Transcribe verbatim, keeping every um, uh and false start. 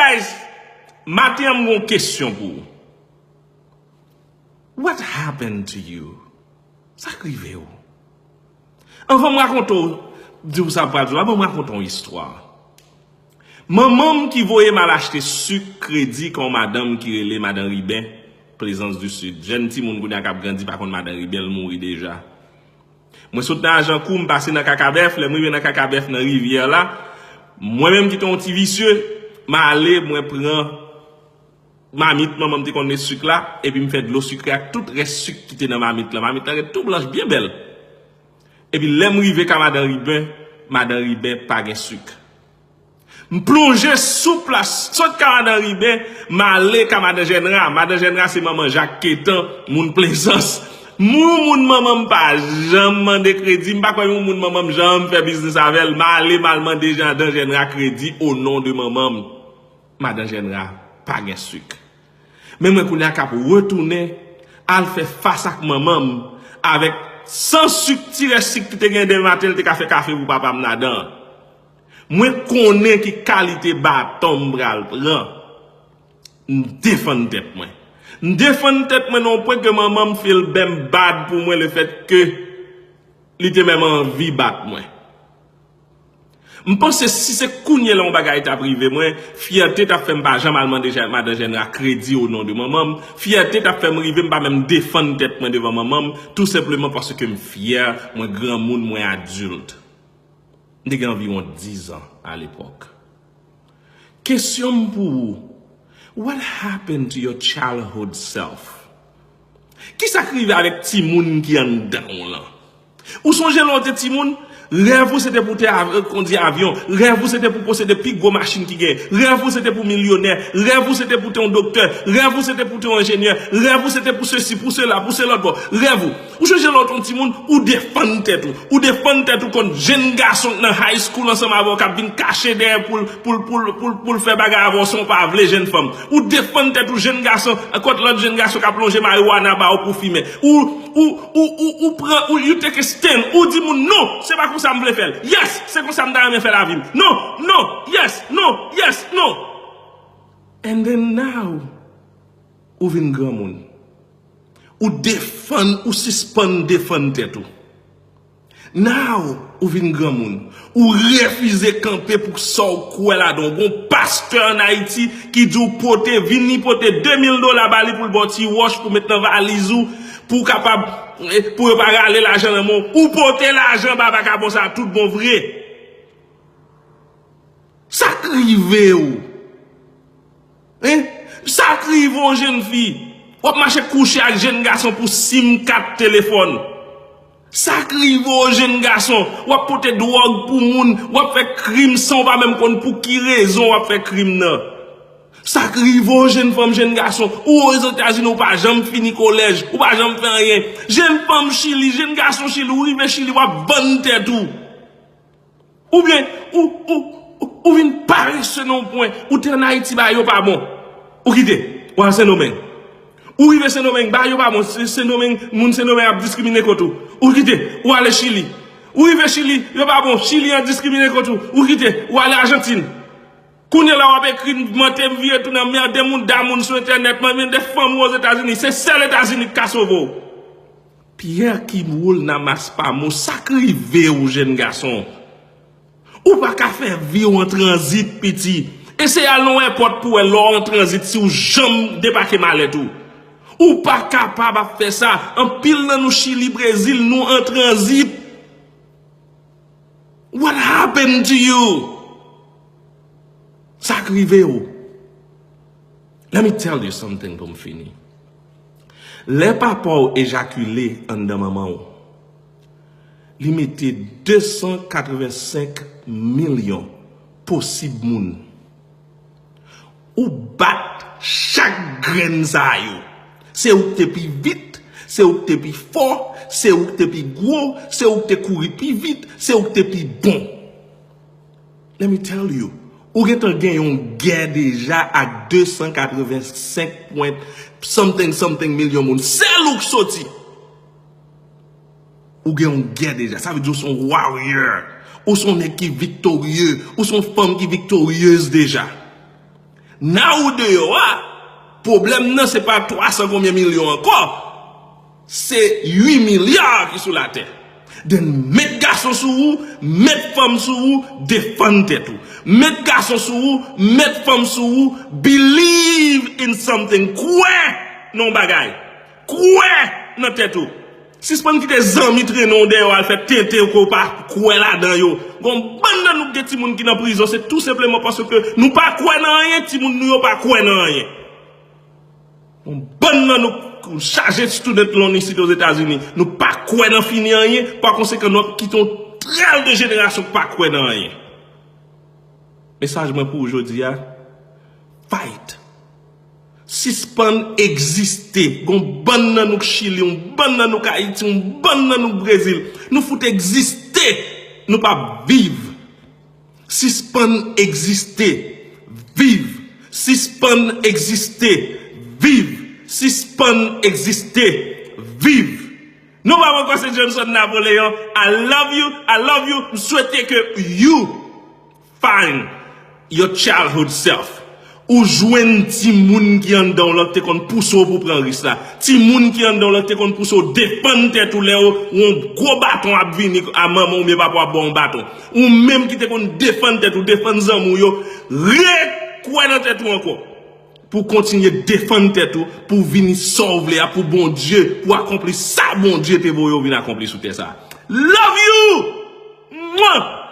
Guys, maten an m gen yon kesyon pou ou. What happened to you? Sa k rive w? Anvan m rakonte w, di w sa pral di w, anvan m rakonte w yon istwa. Manman m ki voye m al achte sik kredi kan yon madanm ki rele Madan Riben, Plaisance du Sud. Jèn timoun kounye a k ap grandi pa konn Madan Riben, l mouri deja. Mwen sot nan Ajankou, m pase nan Kakabèf, lè m rive nan Kakabèf nan rivyè la, mwen menm ki te yon ti visye, m ale, mwen pran mamit manman m te konn met sik la, epi m fè dlo sikre ak tout rès sik ki te nan mamit la. Mamit la ret tou blanch, byen bèl. Epi lè m rive ka Madan Riben, Madan Riben pa gen sik. M plonje sou plas, sot ka Madan Riben, m ale ka Madan Jènra. Madan Jènra se manman Jak Ketan, moun Plezans. Moun, moun manman m pa janm mande kredi, m pa kwè yon moun manman m janm fè biznis avè l. M ale, m al mande Madan Jènra kredi o non de manman m. Madan Jènra pa gen sik. Men mwen kounye a k ap retounen al fè fas ak manman m avèk san sik, ti rès sik ki te gen demen maten, l te ka fè kafe pou papa m ladan. Mwen konnen ki kalite baton m pral pran. M defann tèt mwen. M defann tèt mwen nan yon pwen ke manman m feel bad pou mwen, lefètke li te menm anvi bat mwen. M panse si se kounye la yon bagay t ap rive mwen, fyète t ap fè m pa janm al mande Jè- Madan Jènra kredi o non de manman m. Fyète t ap fè m rive m pa menm defann tèt mwen devan manman m, tou senpleman paske m fyè, mwen granmoun, mwen adilt. M te gen anviwon dizan alepòk. Kesyon m pou ou, what happened to your childhood self? Kisa k rive avèk timoun ki anndan w lan? Ou sonje lè w te timoun, rèv ou se te pou te av- kondi avyon, rèv ou se te pou posede pi gwo machin ki gen, rèv ou se te pou milyonè, rèv ou se te pou te yon doktè, rèv ou se te pou te yon enjenyè, rèv ou se te pou sesi, pou sela, pou se lòt bò, rèv ou. Ou sonje lè w te yon timoun, ou defann tèt ou, ou defann tèt ou kont jèn gason k nan high school ansanm avè w k ap vin kache dèyè pou l pou l pou l pou l pou l fè bagay avè w san w pa vle, jèn fanm. Ou defann tèt ou, jèn gason, kont lòt jèn gason k ap lonje mariwana ba w pou fimen. Ou ou ou ou ou pran ou you take a stand. Ou di moun non, se pa konsa m vle fè l. Yes, se konsa m ta renmen fè lavi m. Non, non, yes, non, yes, non. And then now, ou vin granmoun. Ou defann, ou sispann defann tèt ou. Now, ou vin granmoun. Ou refize kanpe pou sa w kwè ladan. Ou gon pastè ann Ayiti ki di w pote, vini pote de mil dola ba li pou l ba w ti wòch pou met nan valiz ou, pou w kapab, eh, pou yo pa rale lajan nan men w. Ou pote lajan ba vakabon sa a tout bon vre. Sa k rive w? Hein? Sa k rive w, jèn fi? W ap mache kouche ak jèn gason pou sim kat telefòn. Sa k rive w, jèn gason? W ap pote dwòg pou moun, w ap fè krim san w pa menm konn pou ki rezon w ap fè krim nan. Sa k rive w, jèn fanm, jèn gason? Ou Ozetazini, ou pa janm fini kolèj, ou pa janm fè anyen. Jèn fanm Chili, jèn gason Chili, ou rive Chili, w ap vann tèt ou. Oubyen, ou, ou, ou, ou vin parese nan yon pwen, ou te ann Ayiti, bagay yo pa bon. Ou kite, ou al Sendomeng. Ou rive Sendomeng, bagay yo pa bon. Se- Sendomeng, moun Sendomeng ap diskrimine kont ou. Ou kite, ou ale Chili. Ou rive Chili, yo pa bon. Chili an diskrimine kont ou. Ou kite, ou ale Ajantin. Kounye la w ap ekri m, mante m, vire tounen, m mande moun, da moun sou entènèt, mande fanm ou Ozetazini. Se sèl Etazini ki ka sove w. Pierre Kimwoul Namas Pamo, sa k rive w, jèn gason? Ou pa ka fè vi w an tranzit, piti. Eseye al nan yon èpòt pou w wè lè w an tranzit, si w janm depake malèt ou. Ou pa kapab ap fè sa. Anpil nan nou Chili, Brezil, nou an tranzit. What happened to you? Sa k rive w? Let me tell you something pou m fini. Lè papa w ejakile anndan manman w, li mete de san katrevensenk milyon posib moun. Ou bat chak grenn sa yo. Se ou k te pi vit, se ou k te pi fò, se ou k te pi gwo, se ou k te kouri pi vit, se ou k te pi bon. Let me tell you, ou gentan gen yon gè deja ak de san katrevensenk pwen something, something milyon moun. Sèl ou k soti. Ou gen yon gè deja. Sa vle di ou se yon warrior. Ou se yon nèg ki viktorye. Ou se yon fanm ki viktoryez deja. Nan ou deyò a, pwoblèm nan se pa twa san konbyen milyon ankò, se uit milya ki sou latè. Then met gason sou ou, met fanm sou ou, defann tèt ou. Met gason sou ou, met fanm sou ou, believe in something. Kwè nan yon bagay. Kwè nan tèt ou. Sispann kite zanmi trennen w dèyè w al fè tenten ke w pa kwè ladan yo. Gon bann nan nou gen timoun ki nan prizon, se tou senpleman paske nou pa kwè nan anyen, timoun nou yo pa kwè nan anyen. Gon bann nan nou chaje student loan isit Ozetazini, nou pa kwè nan fini anyen, pa konsekan nou ap kite yon trèl de jenerasyon ki pa kwè nan anyen. Mesaj mwen pou ou jodi a, fight. Sispann egziste. Gon bann nan nou k Chili, yon bann nan nou k Ayiti, yon bann nan nou k Brezil. Nou fout egziste. Nou p ap viv. Sispann egziste. Viv. Sispann egziste. Viv. Sispann egziste. Viv. Non pa m ankò, se Johnson Napoleon. I love you, I love you. M swete ke you find your childhood self. Ou jwenn timoun ki anndan w lan ki te konn pouse w pou pran risk la. Timoun ki anndan w lan ki te konn pouse w defann tèt ou lè w yon gwo baton ap vini a manman w oubyen papa w ap ba w yon baton. Ou menm ki te konn defann tèt ou, defann zanmi w yo, rekwè nan tèt ou ankò. Pou w kontinye defann tèt ou, pou w vini sa w vle a pou Bondye, pou w akonpli sa Bondye te voye w vin akonpli sou tè sa a. Love you! Mwa!